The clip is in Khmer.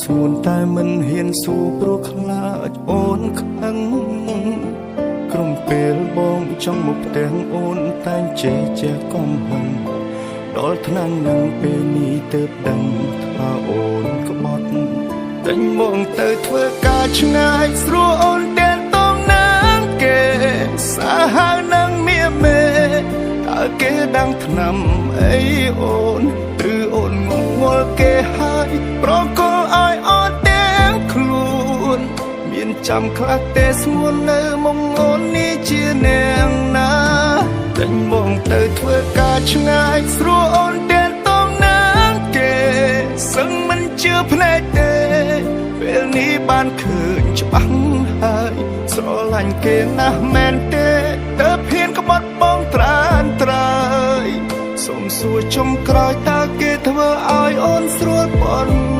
ស្ងួនតែមិនហ៊ានសួរព្រោះខ្លាចអូនខឹងក្រុមពេលបងចង់មកផ្ទាំងអូនតែងជេរជះកំហឹងដល់ថ្នាក់នឹងពេលនេះទើបដឹងថាអូនក្បត់ដេញមកទៅធ្វើការឆ្ងាយស្រួលអូនទាំងតងណាងគេសាហាវនឹងមៀមេតើគេដឹងឆ្នាំអីអូនឬអូនងងល់គេហើយប្រកល់ឲ្យអត់ទាំងខ្លួនមានចាំខ្លះទេស្ងួននៅមុងអូននេះជាអ្នកណាដេញមកទៅធ្វើការឆ្ងាយស្រួលអូនទាំងតងណាងគេសឹងមិនជឿភ្នែកទេពេលនេះបានឃើញច្បាស់ហើយស្រឡាញ់គេណាស់មែនទេតើភៀនក្បត់បងត្រានត្រើយសូមសួរចុងក្រោយតើគេធ្វើឲ្យអូនស្រួលប៉ុណ្